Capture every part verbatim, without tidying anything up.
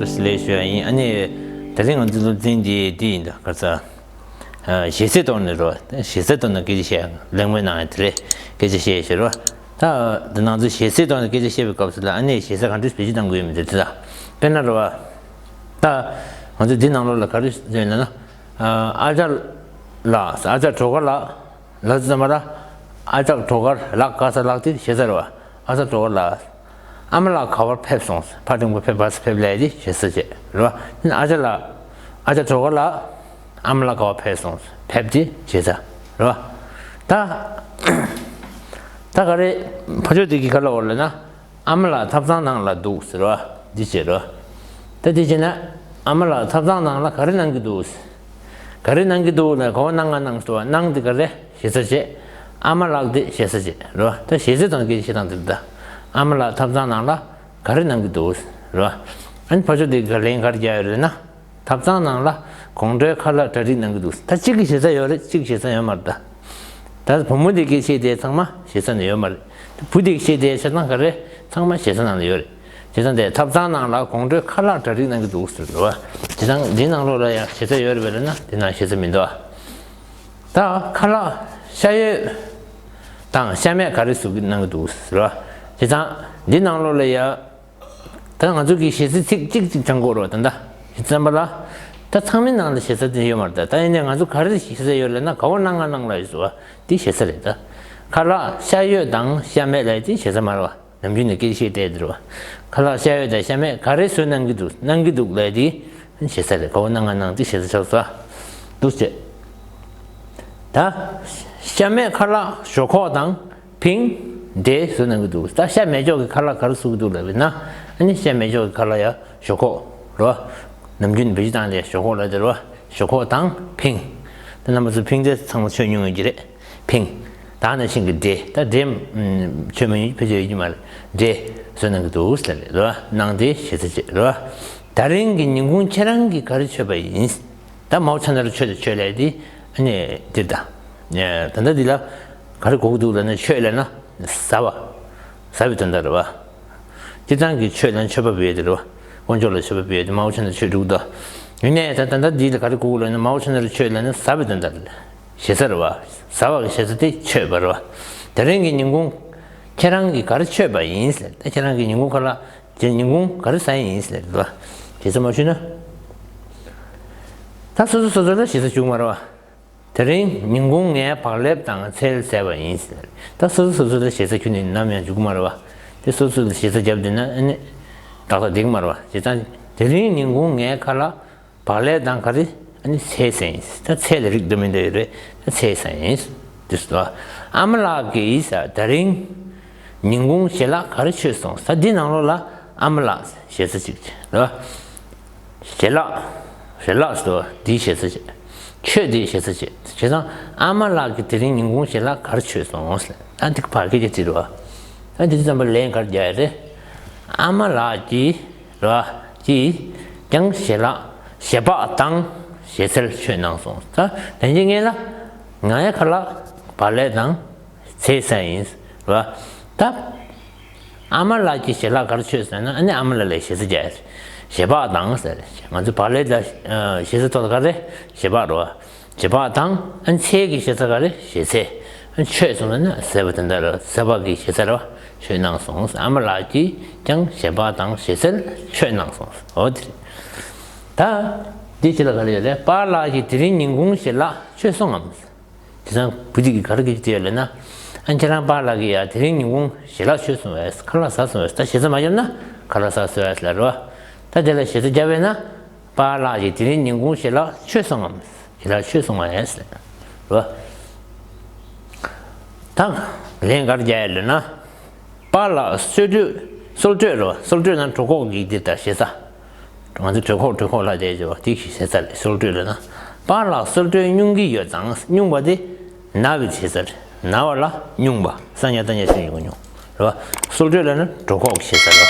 ལས་ཞུ་ཡ་ཡིན། ཨ་ནི་དེ་རིང་ང་ཚོའི་སློབ་ཚན་འདི་འདི་ཡིན་ད་ག་ཚ། ཞེ་སའི་ཐོག་ནས་རོ། ཞེ་སའི་ཐོག་ནས་སྐད་ཆ་བཤད་གླེང་མོལ་གནང་ཡ་དེ་རེད། སྐད་ཆ་བཤད་ཤེས་རོ། ད་འདི་ནང་ཚོ་ཞེ་སའི་ཐོག་ནས་སྐད་ཆ་བཤད་པའི་སྐབས་སུ་ལ་ཨ་ནི་ཞེ་ས་ག་འདྲ་བེད་སྤྱོད་གཏང་དགོས་ཡོད་མེད་དེ་དེ་ད་དཔེར་ན་རོ། ད་ང་ཚོ་འདི་ནང་ལོགས་ལ་ག་རེ་ཡོད་ན་ན། ཨ་ཅག་ལགས། ཨ་ཅག་གྲོ་ག་ལགས། ལགས་ཙམ་པ་ལ། ཨ་ཅག་གྲོ་ག་ལགས། ག་ས་ལགས་དེ་ཞེ་ས་རེད་བ། ཨ་ཅག་གྲོ་ག་ལགས། ཨ་མ་ལགས་ག་བར་ཕེབས་སོང་། ཕ་འགྲེང་བུ་ཕེབས། བ་ས་ཕེབས་ལས་དེ་ཞེ་ས་བྱས་རེད་བ། ཨ་ཅག་ལགས། ཨ་ཅག་གྲོ་ག་ལགས། ཨ་མ་ལགས་ག་བར་ཕེབས་སོང་། ཕེབས་དེ་ཞེ་ས་རེད་བ། ད། ད་ག་རེ་ཕ་ཕྱོགས་དེ་གི་ཁ་ལ་འོར་ལ་ན། ཨ་མ་ལགས་ཐབ་ཚང་ནང་ལ་འདུག་ཟེར་བ། འདི་བྱེད་རོ། ད་འདི་བྱེད་ན། ཨ་མ་ལགས་ཐབ་ཚང་ནང་ལ་ག་རེ་གནང་གི་འདུག་ག་རེ་གནང་གི་འདུག་ལ་ག་བ་གནང་ང་གནང་ཟེར་བ། གནང་འདི་ག་རེ་ཞེ་ས་བྱེད། ཨ་མ་ལགས་འདི་ཞེ་ས་བྱེད་རོ། ད་ཞེ་ས་དང་སྐད་ཆ་བཤད་སྟངས་འདི་ད། ཨ་མ་ལགས་ཐབ་ཚང་ནང་ལ་ག་རེ་གནང་གི་འདུག་རོ། ཨ་ནི་ཕ་ཕྱོགས་འདི་ག་ལན་ག་རེ་རྒྱག་ཡོད་རེད་ན། ཐབ་ཚང་ནང་ལ་དགོང་དྲོའི་ཁ་ལག་གྲ་སྒྲིག་གནང་གི་འདུག་ད་གཅིག་གི་ཞེ་ས་ཡོད་རེད། གཅིག་གི་ཞེ་ས་ཡོད་མ་རེད་ད། ད་བུ་མོ་འདི་སྐད་ཆ་དེ་ཚང་མ་ཞེ་ས་ནས་ཡོད་མ་རེད། བུ་འདི་སྐད་ཆ་དེ་བཤད་སྟངས་ག་རེ་ཚང་མ་ཞེ་ས་ནང་ལ་ཡོད་རེད། བྱས་ཙང་དེ་ཐབ་ཚང་ནང་ལ་དགོང་དྲོའི་ཁ་ལག་གྲ་སྒྲིག་གནང་གི་འདུག་ཟེར་འདུག་བ། བྱས་ཙང་འདི་ནང་ལོགས་ལ་ཡང་ཞེ་ས་ཡོད་རེད་པས་ལབ་ན་འདི་ནང་ཞེ་ས་མི་འདུག་ཨ། ད་ཁ་ལག་ཤ་ཡོད་དང་ཤ་མེད་ག་རེ་བཟོ་གི་གནང་གི་འདུག་ཟེར་བ། བྱས་ཙང་འདི་ནང་ལོགས་ལ་ཡ། ད་ང་ཚོ་གི་ཞེ་ས་ཚིག་གཅིག་གཅིག་སྦྱང་དགོས་རེད་བ། ད་ད་ཡིན་ཙམ་པ་ལ། ད་ཚང་མའི་ནང་ལ་ཞེ་ས་དེ་ཡོད་མ་རེད་ད། ད་ཡིན་ནའི་ང་ཚོ་ག་རེ་ཞེ་ས་ཡོད་ལབ་ན་ག་བ་གནང་ང་གནང་ལབ་ཡོད་བ། འདི་ཞེ་ས་རེད་ད། ཁ་ལག་ཤ་ཡོད་དང་ཤ་མེད་ལབ་ཡ་དེ་ཞེ་ས་མ་རེད་བ། ནམ་རྒྱུན་ནས་སྐད་ཆ་བཤད་བསྡད་དེ་རེད་བ། ཁ་ལག་ཤ་ཡོད་དང་ཤ་མེད་ག་རེ་བཟོས་གནང་གི་འདུག་གནང་གི་འདུག་ལབ་ཡ་དེ་ཞེ་ས་རེད། ག་བ་གནང་ང་གནང་དེ་ཞེ་ས་ཆགས་སོ། འདུག་ཅེས། ད། ཤ་མེད་ཁ་ལག་ཞོག་ཁོག་དང་། ཕིང་། འབྲས་བཟོ་གནང་གི་འདུག་ད་ཤ་མེད་ཅོག་གི་ཁ་ལག་ག་རེ་བཟོ་གི་འདུག་ལབ་ན། ཨ་ནི་ཤ་མེད་ཅོག་གི་ཁ་ལག་ཡ་ཞོག་ཁོག་རོ། ནམ་རྒྱུན་བེད་སྤྱོད་བཏང་དེ་ཞོག་ཁོག་ལབ་དེ་རོ། ཞོག་ཁོག་དང་ཕིང་། ད་རྣམ་པ་ཚོ་ཕིང་དེ་ཚང་མ་མཆོད་མྱོང་ཡོད་ཀྱི་རེད། ཕིང་། ད་ནང་བཞིན་གྱི་འབྲས། ད་འབྲས་མཆོད་མྱོང་ཡོད་ཕལ་ཆེར་ཡོད་ཀྱི་མ་རེད། འབྲས་བཟོ་གནང་གི་འདུག་ལབ་རེད་རོ། གནང་དེ་ཞེ་ས་བྱེད་རོ། ད་རིང་གི་ཉིན་གུང་ཁྱེད་རང་གིས་ག་རེ་མཆོད་པ་ཡིན། ད་མའོ་ཆ་ན་རུ་མཆོད་དེ་མཆོད་ལས་དེ་ཨ་ནི་འདིར་ད། ད་ལྟ་འདི་ལ་ག་རེ་གོ་གི་འདུག་ལབ་ན་མཆོད་ལབ་ན་ཟ་བ། ཟ་བའི་དོན་དག་རེད་བ། སྤྱིར་བཏང་གི་མཆོད་ལབ་ན་མཆོད་པ་འབུལ་ཡས་དེ་རེད་བ། དཀོན་མཆོག་ལ་མཆོད་པ་འབུལ་ཡས་དེ་མའོ་ཆ་ན་རུ་མཆོད་འགྲོ་གི་འདུག་ཡིན་ནའི་ད་ད་ལྟ་འདི་ལ་ག་རེ་གོ་གི་ལབ་ན་མའོ་ཆ་ན་རུ་མཆོད་ལབ་ན་ཟ་བའི་དོན་དག་རེད། ཞེ་ས་རེད་བ། ཟ་བ་གི་ཞེ་ས་དེ་མཆོད་པ་རེད་བ། དེ་རིང་གི་ཉིན་གུང་ཁྱེད་རང་གིས་ག་རེ་མཆོད་པ་ཡིན་ཟེར། ད་ཁྱེད་རང་གིས་ཉིན་གུང་ཁ་ལག་དེ་ཉིན་གུང་ག་རེ་ཟ་ཡིན་ཟེར་རེད་བ། ཞེ་ས་མ་ཞུས་ན། ད་སོ་སོ་སོ་སོ་ལ་ཞེ་ས་བྱུང་མ་རེད་བ། དེ་རིང་ཉིན་གུང་ངས་བག་ལེབ་དང་ཚལ་བཟས་པ་ཡིན་ཟེར། ད་སོ་སོ་སོ་སོ་ལ་ཞེ་ས་ཁྱོན་ནས་ནམ་ཡང་འཇུག་གི་མ་རེད་བ། དེ་སོ་སོ་ལ་ཞེ་ས་བརྒྱབ་བསྡད་ན་ཨ་ནི་ཏག་ཏག་བསྡད་ཀྱི་མ་རེད་བ། བྱས་ཙང་དེ་རིང་ཉིན་གུང་ངས་ཁ་ལག་བག་ལེབ་དང་ག་རེ་ཨ་ནི་ཚལ་ཟས་ཡིན། ད་ཚལ་ལ་རིགས་འདྲ་མི་འདྲ་ཡོད་རེད། ད་ཚལ་ཟས་ཡིན། དེ་སོ། ཨ་མ་ལགས་ཀྱིས་དེ་རིང་ཉིན་གུང་ཞལ་ལག་ག་རེ་མཆོད་སོང་། ད་འདི་ནང་ལོགས་ལ་ཨ་མ་ལགས་ཞེ་ས་གཅིག་རེད་བ། ཞལ་ལག་ཞལ་ལག་ཟེར་བ་འདི་ཞེ་ས་བྱེད། མཆོད་འདི་ཞེ་ས་བྱེད། བྱས་ཙང་ཨ་མ་ལགས་ཀྱིས་དེ་རིང་ཉིན་གུང་ཞལ་ལག་ག་རེ་མཆོད་སོང་ཟེར། ད་འདི་ཕར་སྐད་ཆ་དྲིས་རེད་བ། ད་འདི་ཙམ་པ་ལན་ག་རེ་རྒྱག་ཡ་རེད། ཨ་མ་ལགས་ཀྱིས་རེད་བ། ཀྱིས་ཀྱང་ཞལ་ལག་ཞལ་འབག་དང་ཞལ་ཚལ་མཆོད་གནང་སོང་། ད་དོན་གྱི་ངེས་ལ་ང་ཡ་ཁ་ལག་བག་ལེབ་དང་ཚལ་ཟས་ཡིན་རེད་བ། ད། ཨ་མ་ལགས་ཀྱིས་ཞལ་ལག་ག་རེ་མཆོད་ཟེར་ན་ཨ་ནི་ཨ་མ་ལགས་ལ་ཞེ་ས་བྱས། ཞལ་འབག་དང་ཟེར། ང་ཚོ་བག་ལེབ་ལ་ཞེ་ས་ཐོག་ལ་ག་རེ་ཞལ་འབག་རེད་བ། ཞལ་འབག་དང་ཨ་ནི་ཚལ་གྱི་ཞེ་ས་ག་རེ་ཞལ་ཚལ། ཨ་ནི་མཆོད་སོང་ན་ཟས་པ་དེ་འདྲ་རེད། ཟས་པ་གི་ཞལ་ཚལ་རེད་བ། མཆོད་གནང་སོང་། ཨ་མ་ལགས་ཀྱིས་ཀྱང་ཞལ་འབག་དང་ཞལ་ཚལ་མཆོད་གནང་སོང་། འོ་དེ་རེད། ད་འདི་ཅི་ལ་ག་རེ་ཡོད་རེད། པཱ་ལགས་ཀྱིས་དེ་རིང་ཉིན་གུང་ཞལ་ལག་མཆོད་སོང་ངམ། དེང་སང་བུ་དེ་གིས་ག་རེ་སྐད་ཆ་དྲིས་ཡོད་ལབ་ན། ཨ་ཁྱེད་རང་པཱ་ལགས་ཀྱིས་ཡ་དེ་རིང་ཉིན་གུང་ཞལ་ལག་མཆོད་སོང་བས། ཁ་ལག་ཟ་སོང་བས། ད་ཞེ་ས་མ་བརྒྱབ་ན་ཁ་ལག་ཟ་སོང་བས་ལབ་རེད་བ། ད་དེ་ལ་ཞེ་ས་བརྒྱབ་པས་ན། པཱ་ལགས་ཀྱིས་དེ་རིང་ཉིན་གུང་ཞལ་ལག་མཆོད་སོང་ངམ། ཞལ་ལག་མཆོད་སོང་བས་ལབ་རེད་བ། ད་ལན་ག་རེ་རྒྱག་ཡ་ལབ་ན། པཱ་ལགས་གསོལ་གྲོད། གསོལ་གྲོད་རེད་བ། གསོལ་གྲོད་ན་གྲོད་ཁོག་གི་འདི་ལྟར་ཞེ་ས། ང་ཚོ་གྲོད་ཁོག་གྲོད་ཁོག་ལབ་བསྡད་ཀྱི་བ་དེ་ཞེ་ས་རེད། གསོལ་གྲོད་ལབ་ན། པཱ་ལགས་གསོལ་གྲོད་སྙུང་གི་ཡོད་ཙང་། སྙུང་བ་དེ་ན་བའི་ཞེ་ས་རེད། ན་བ་ལ་སྙུང་བ། ས་ཉ་བཏགས་སྙ་ཞབས་ཀྱུ་སྙུང་རེད་བ། གསོལ་གྲོད་ལབ་ན་གྲོད་ཁོག་གི་ཞེ་ས་རེད་བ།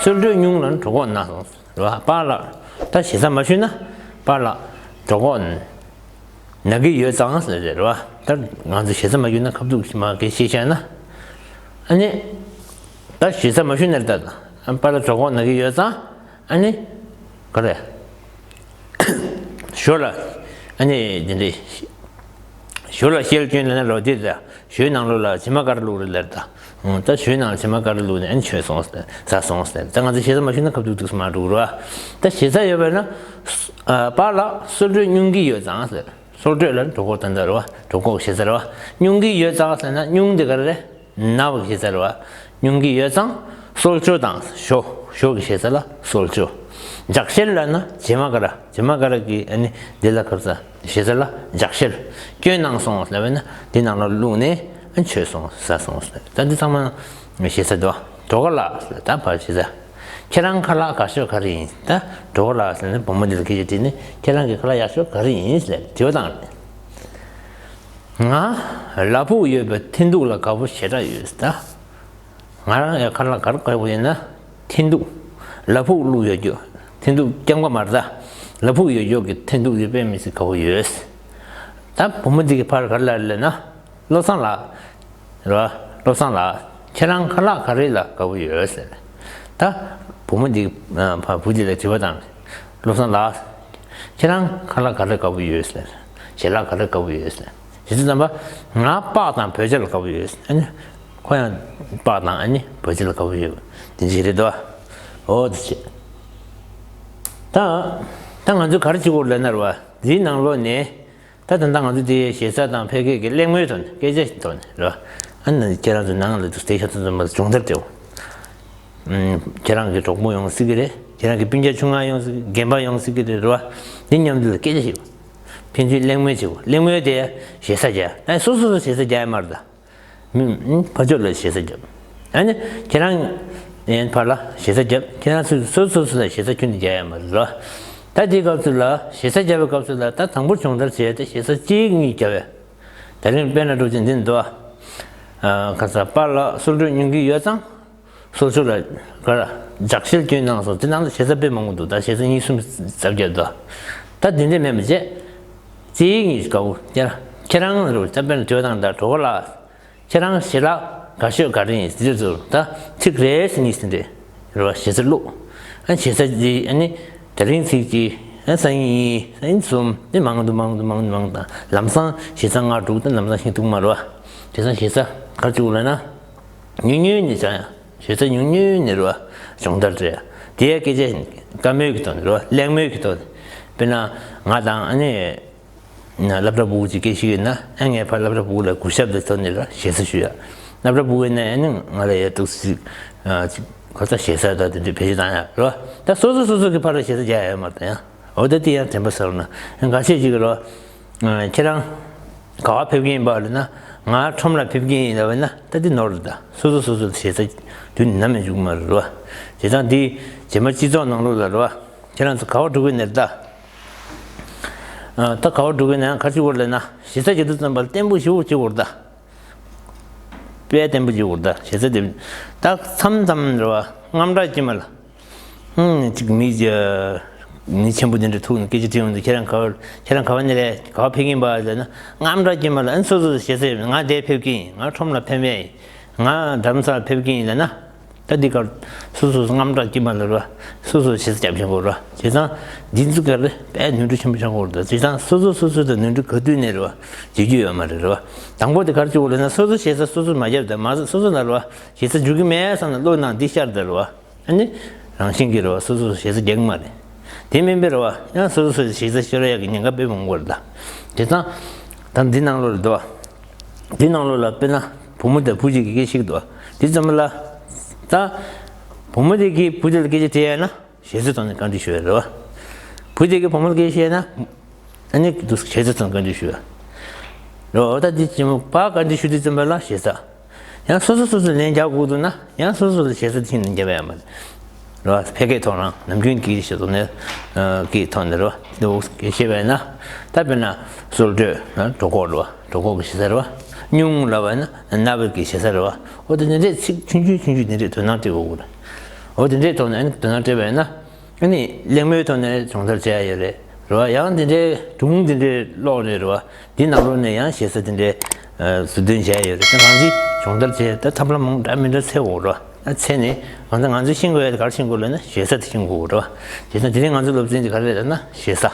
གསོལ་གྲོད་སྙུང་ལབ་ན་གྲོད་ཁོག་ན་སོང་རེད་བ། པཱ་ལགས་ད་ཞེ་ས་མ་ཞུས་ན། པཱ་ལགས་གྲོད་ཁོག་ན་གི་ཡོད་ཙང་ཟེར་རེད་བ། ད་ང་ཚོ་ཞེ་ས་མ་ཞུས་ན་ཁ་ཐུག་མ་གི་ཤེས་བྱ་ན། ཨ་ནི། ད་ཞེ་ས་མ་ཞུས་ན་རེད་ད། ཨ་པཱ་ལགས་གྲོད་ཁོག་ན་གི་ཡོད་ཙང་། ཨ་ནི། ག་རེ། ཞོ་ལ། ཨ་ནི་འདི་འདྲའི། ཞོ་ལ་ཤེལ་སྐྱོན་ལབ་ན་རོ་དེ་ད། ཞོའི་ནང་ལོགས་ལ་བྱེ་མ་ག་རེ་བླུགས་རེད་ལབ་ད། ད་ཞོའི་ནང་ལ་བྱེ་མ་ག་རེ་བླུགས་ནས་ཨ་ནི་མཆོད་སོང་ཟེར། ཟ་སོང་ཟེར། ད་ང་ཚོ་ཞེ་ས་མ་ཞུས་ན་ཁ་ཐུག་ཐུག་སུ་མ་འགྲོ་རོ། ད་ཞེ་ས་ཡོད་པས་ན། པཱ་ལགས་གསོལ་འགྲོས་སྙུང་གི་ཡོད་ཙང་ཟེར། གསོལ་འགྲོས་ལ་གྲོད་ཁོག་ད་ལྟ་རེད་བ། གྲོད་ཁོག་ཞེ་ས་རེད་བ། སྙུང་གི་ཡོད་ཙང་ཟེར་ན་སྙུང་དེ་ག་རེ་རེད། ན་བ་གི་ཞེ་ས་རེད་བ། སྙུང་གི་ཡོད་ཙང་གསོལ་མཆོད་དང་ཞོ། ཞོ་གི་ཞེ་ས་ལ་གསོལ་མཆོད། ལྗགས་ཤེལ་ལབ་ན་བྱེ་མ་ཀ་ར། བྱེ་མ་ཀ་ར་གི་ཨ་ནི་འདི་ལ་ག་རེ་ཟེར། ཞེ་ས་ལ་ལྗགས་ཤེལ། སྐྱོན་གནང་སོང་ལབ་པས་ན་འདི་ནང་ལ་བླུགས་ནས་ཨ་མཆོད་སོང་ཟ་སོང་ཟེར། ད་འདི་ཚང་མ་ཞེ་ས་འདུག་བ། གྲོད་ཁོག་ལ་ད་ཕར་ཞེ་ས། ཁྱེད་རང་ཁ་ལག་དགའ་ཤོས་ག་རེ་ཡིན། ད་གྲོད་ཁོག་ལ་ཟེར་ནས་བུ་མོ་འདི་ལ་སྐད་ཆ་དྲིས་ནས་ཁྱེད་རང་གི་ཁ་ལག་ཡག་ཤོས་ག་རེ་ཡིན་ཟེར་དྲི་བ་བཏང་། ང་ལ་ཕུག་ཡོད་པའི་འཐེན་ཐུག་ལ་དགའ་པོ་ཞེ་དྲག་ཡོད་ད། ང་རང་ཡང་ཁ་ལག་ག་རེ་དགའ་པོ་ཡིན་ན་འཐེན་ཐུག་ལ་ཕུག་བླུགས་ཡོད་རྒྱུ། འཐེན་ཐུག་སྐྱབས་མགོན་མ་རེད་ད། ལ་ཕུག་ཡོད་རྒྱུ་གི་འཐེན་ཐུག་དེ་དཔེ་མི་སྲིད་དགའ་པོ་ཡོད། ད་བུ་མོ་འདི་གི་ཕར་ག་རེ་ལབ་ལབ་ན། བློ་བཟང་ལགས། རེད་བ། བློ་བཟང་ལགས། ཁྱེད་རང་ཁ་ལག་ག་རེ་ལ་དགའ་པོ་ཡོད་ཟེར། ད་བུ་མོ་འདི་ཕ་བུ་འདི་ལ་དྲི་བ་བཏང་། བློ་བཟང་ལགས། ཁྱེད་རང་ཁ་ལག་ག་རེ་དགའ་པོ་ཡོད་ཟེར། ཞལ་ལག་ག་རེ་དགའ་པོ་ཡོད་ཟེར། ཞེ་ས་རྣམ་པ། ང་སྤགས་དང་བོད་ཇ་ལ་དགའ་པོ་ཡོད་ཟེར། ཨ་ནི། ཁོ་ཡང་སྤགས་དང་ཨ་ནི་བོད་ཇ་ལ་དགའ་པོ་ཡོད། དེ་འདྲ་རེད་དོ། འོ་དེ་བྱས། ད། ད་ང་ཚོས་ག་རེ་བྱེད་དགོས་ལབ་ན་རེད་བ། འདིའི་ནང་ལོགས་ནས། ད་ད་ལྟ་ང་ཚོ་དེ་ཞེ་ས་དང་ཕལ་སྐད་ཀྱི་གླེང་མོལ་ཐོག་ནས་སྐད་ཆ་ཞིག་ཐོག་ནས་རེད་བ། ཨ་ནི་ཁྱེད་རང་ཚོ་ནང་ལ་འདུག་དེ་ཤ་ཚ་ཚ་མ་སྦྱོང་བརྡར་སྤྲད། ཨུམ། ཁྱེད་རང་གི་གྲོགས་པོ་ཡོང་སྲིད་ཀྱི་རེད། ཁྱེད་རང་གི་སྤུན་ཀྱག་ཆུང་ང་ཡོང་སྲིད། རྒན་པ་ཡོང་སྲིད་ཀྱི་རེད་རེད་བ། འདི་མཉམ་དུ་ལ་སྐད་ཆ་ཞིག་ཕན་ཚུན་གླེང་མོལ་བྱེད་དགོས། གླེང་མོལ་དེ་ཞེ་ས་རྒྱག་ཨ་ནི་སོ་སོ་སོ་ཞེ་ས་རྒྱག་ཡ་མ་རེད་ད། མི་ཕར་ཕྱོགས་ལ་ཞེ་ས་རྒྱབ། ཨ་ནི་ཁྱེད་རང་ཡན་ཕར་ལ་ཞེ་ས་རྒྱབ། ཁྱེད་རང་སོ་སོ་སོ་སོ་ལ་ཞེ་ས་ཁྱོན་ནས་རྒྱག་ཡ་མ་རེད་ལོ། ད་དེའི་སྐབས་སུ་ལ་ཞེ་ས་རྒྱབ་པའི་སྐབས་སུ་ལ་ད་དང་པོ་སྦྱོང་བརྡར་བྱས་ཏེ་ཞེ་ས་གཅིག་གཉིས་རྒྱབ་པས། ད་རིང་དཔེར་ན་འགྲོ་ཅིག་འདི་འདུག་ཨ། ཁ་ས་པཱ་ལགས་གསོལ་འགྲོས་སྙུང་གི་ཡོད་ཙང་། གསོལ་མཆོད་ལ་ག་ར་ལྗགས་ཤེལ་སྐྱོན་གནང་སོང་། དེ་ནང་ལ་ཞེ་ས་དཔེ་མང་པོ་འདུག་ད་ཞེ་ས་གཉིས་གསུམ་ཙམ་རྒྱབ་འདུག་ད་དེ་འདྲས་མེད་པ་བྱས། གཅིག་གཉིས་དགའ་བོ་ཡ། ཁྱེད་རང་རུ་ད་དཔེར་ན་དྲི་བ་དང་འདྲ་གྲོགས་པོ་ལགས། ཁྱེད་རང་ཞལ་ལག་དགའ་ཤོས་ག་རེ་ཡིན་ཟེར་དུས་ད་ཚིག་རེ་ཟེར་གཉིས་ཟེར་འདྲ་རེད་བ། ཞེ་ས་བླུགས། ཨ་ཞེ་ས་འདི་ཨ་ནི་ད་རིང་ཚིག་གཅིག་ཨ་སང་ཉིན་གཉིས་སང་ཉིན་གསུམ་ནི་མང་དུ་མང་དུ་མང་དུ་མང་དང་ལམ་སང་ཞེ་ས་ལྔ་དྲུག་ད་ལམ་སང་ཤིང་ཐུག་མ་རེད་བ། དེ་སང་ཞེ་ས་ག་བཅུག་ལབ་ན་ཉུང་ཉུང་ནས་བྱ་ཡ། ཞེ་ས་ཉུང་ཉུང་ནས་རེད་བ། སྦྱོང་བརྡར་སྤྲད་ཡ། དེ་ཡ་སྐད་ཆ་བཀའ་མོལ་གྱི་ཐོག་ནས་རེད་བ། གླེང་མོལ་གྱི་ཐོག་ནས། དཔེར་ན་ང་དང་ཨ་ནི། སློབ་གྲྭ་ཕྲུ་གུ་ཅིག་སྐད་ཤེས་ཡོད་ན་ཨ་ངས་ཕར་སློབ་གྲྭ་ཕྲུ་གུ་ལ་གུས་ཞབས་དང་ཐོག་ནས་ལ་ཞེ་ས་ཞུ་ཡ། སློབ་གྲྭ་ཕྲུ་གུ་ཡིན་ན་ཨ་ནི་ང་ལ་ཡ་ཏོག་ཙམ་ཅིག་ཁོ་ཚོ་ཞེ་ས་དང་དེ་འདྲའི་བེད་སྤྱོད་བཏང་ཡ་རེད་བ། ད་སོ་སོ་སོ་སོ་གི་ཕར་ལ་ཞེ་ས་རྒྱག་ཡ་མ་རེད་ཡ། འོ་ད་དེ་ཡང་དྲན་པ་གསར་ན་འགའ་ཤས་ཅིག་གི་རེད་བ། ཁྱེད་རང་ག་བ་ཕེབས་ཀྱི་ཡིན་པ་ལབ་ན་ང་ཁྲོམ་ལ་ཕེབས་ཀྱི་ཡིན་ལབ་ན་ད་དེ་ནོར་རེད། ད་སོ་སོ་སོ་སོ་ལ་ཞེ་ས་དུས་ནམ་ཡང་འཇུག་མ་རེད་བ། བྱས་ཙང་འདི་རྗེས་མ་སྤྱི་ཚོགས་ནང་ལོགས་ལ་རེད་བ། ཁྱེད་རང་ཚོ་ག་བ་འགྲོ་གི་ཡིན་ནས་ད། ད་ག་བ་འགྲོ་གི་ན་ཡང་ག་ཅིག་བོར་ལས་ན་ཞེ་ས་ཅིག་ཏུ་ཙམ་པ་བརྟན་པོ་ཞེ་པོ་ཅིག་བོར་ད། དཔེ་བརྟན་པོ་ཅིག་བོར་ད་ཞེ་ས་དེ། ད་མཚམས་མཚམས་རེ་བ་དངངས་སྐྲག་སྐྱེ་མ་ལ། ཧུམ་ཅིག་མི་མི་ཆེན་པོ་དེ་འདྲ་ཐུག་ནས་སྐད་ཆ་དྲིས་ཡོང་དུས་ཁྱེད་རང་ག་བ་ཁྱེད་རང་ག་བ་ནས་རེད་ག་བ་ཕེབས་ཀྱིན་པ་ལབ་ན་དངངས་སྐྲག་སྐྱེ་མ་ལ། ཨ་ནི་སོ་སོ་ཞེ་ས་ཡོད་ང་འདིར་ཕེབས་ཀྱིན་ཡིན། ང་ཁྲོམ་ལ་ཕེབས་མེད་ཡིན། ང་རྡ་རམ་ས་ལ་ཕེབས་ཀྱིན་ཡིན་ལབ་ན། ད་འདི་གར་སོ་སོ་སོ་དངངས་སྐྲག་སྐྱེ་མ་ལ་རེད་བ། སོ་སོ་ཞེ་ས་རྒྱབ་ཤིང་བོར་བ། བྱས་ཙང་འདི་ཚོ་གར་དཔེ་ནོར་འཁྲུལ་ཆེན་པོ་ཆགས་ཀྱི་ཡོད་རེད། བྱས་ཙང་སོ་སོ་སོ་སོ་དང་ནོར་འཁྲུལ་ག་དུས་ནས་རེད་བ། བྱེད་རྒྱུ་ཡོད་མ་རེད་རེད་བ། དང་པོ་དེ་གར་བཅུག་ལབ་ན་སོ་སོ་ཞེ་ས་སོ་སོ་མ་རྒྱབ་དང་མ་སོ་སོ་ལ་རེད་བ། ཞེ་ས་འཇུག་གི་མེད་བསམ་ན་བློ་ནང་འདི་ཤར་དང་རེད་བ། ཨ་ནི་རང་བཞིན་གྱིས་རེད་བ། སོ་སོ་ཞེ་ས་རྒྱག་གི་མ་རེད། དེ་མིན་པའི་རེད་བ། ཡང་སོ་སོ་སོ་ཞེ་ས་ཤོར་ཡག་གི་ཉེན་ཁ་དཔེ་མང་པོ་རེད་ད། བྱས་ཙང་ད་འདི་ནང་ལོགས་རེད་བ། འདི་ནང་ལོགས་ལ་དཔེར་ན་བུ་མོ་དང་བུ་གཅིག་གི་སྐད་ཤིག་འདུག་བ། འདི་ཙམ་ལ། ད་བུ་མོ་དེ་གིས་བུ་དེ་ལ་སྐད་ཆ་དྲིས་ཡ་ན་ཞེ་ས་ཐོག་ནས་བཀའ་འདྲི་ཞུ་ཡ་རེད་བ། བུ་དེ་གིས་བུ་མོ་ལ་སྐད་ཆ་བཤད་ན་ཨ་ནི་འདུག་ཞེ་ས་ཐོག་ནས་བཀའ་འདྲི་ཞུ་ཡ་རེད་བ། ད་འདི་ཅི་མོ་ཕར་བཀའ་འདྲི་ཞུ་དུས་ཙམ་པ་ལ་ཞེ་ས། ཡང་སོ་སོ་སོ་སོ་ལན་རྒྱག་དགོས་འདུག་ན་ཡང་སོ་སོ་ལ་ཞེ་ས་ཕྱིན་ནས་རྒྱབ་ཡ་མ་རེད། རེད་བ། ཕལ་སྐད་ཐོག་རང་ནམ་རྒྱུན་གྱི་ཞེ་ཐོག་ནས་སྐད་ཐོག་ནས་རེད་བ། དེ་འོག་སྐད་བཤད་པ་ཡིན་ན་ད་དཔེར་ན་གསོལ་གྲོད་གྲོད་ཁོག་རེད་བ། གྲོད་ཁོག་གི་ཞེ་ས་རེད་བ། སྙུང་ལབ་པ་ཡིན་ན་རྣ་བའི་གི་ཞེ་ས་རེད་བ། འོ་དེ་འདྲའི་ཚིག་ཆུང་ཆུང་ཆུང་ཆུང་དེ་འདྲའི་དོ་སྣང་སྤྲད་དགོས་ཀྱི་རེད། འོ་དེ་འདྲའི་ཐོག་ནས་ཨ་ནི་དོ་སྣང་སྤྲད་པ་ཡིན་ན། ཨ་ནི་གླེང་མོལ་ཐོག་ནས་སྦྱོང་བརྡར་བྱེད་ཡ་ཡོད་རེད། རེད་བ། ཡང་འདི་འདྲའི་སྒྲུང་འདི་འདྲའི་ཀློག་ནས་རེད་བ། འདི་ནང་ལོགས་ནས་ཡང་ཞེ་ས་འདི་འདྲའི་ཟུར་འདོན་བྱེད་ཡ་ཡོད་རེད། ད་གང་ཅི་སྦྱོང་བརྡར་བྱེད་ད་ཐབས་ལམ་མང་འདྲ་མི་འདྲ་འཚོལ་དགོས་རེད་བ། ཨ་ཚེ་ནི་ང་ཚོ་ང་ཚོས་ཤེས་དགོས་ཡ་དེ་ག་རེ་ཤེས་དགོས་ལབ་ན་ཞེ་ས་དེ་ཤེས་དགོས་རེད་བ། དེ་ཚོ་དེ་རིང་ང་ཚོའི་སློབ་ཚན་དེ་ག་རེ་རེད་ལབ་ན་ཞེ་ས།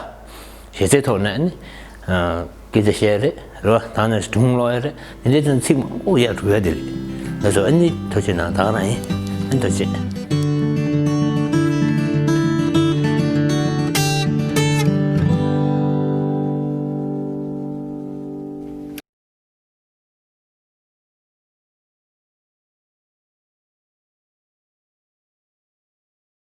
ཞེ་སའི་ཐོག་ནས་ནི་སྐད་ཆ་བཤད་རེད་རེད་བ། ད་ནི་སྒྲུང་ཀློག་ཡ་རེད། དེ་འདྲའི་དོན་ཚིག་མང་པོ་ཡར་འགྲོ་ཡ་དེ་རེད། ལགས་སོ། ཨ་ནི་ཐུགས་རྗེ་གནང་། ད་ག་རང་ཡིན། ཨ་ནི་ཐུགས་རྗེ་ཆེ།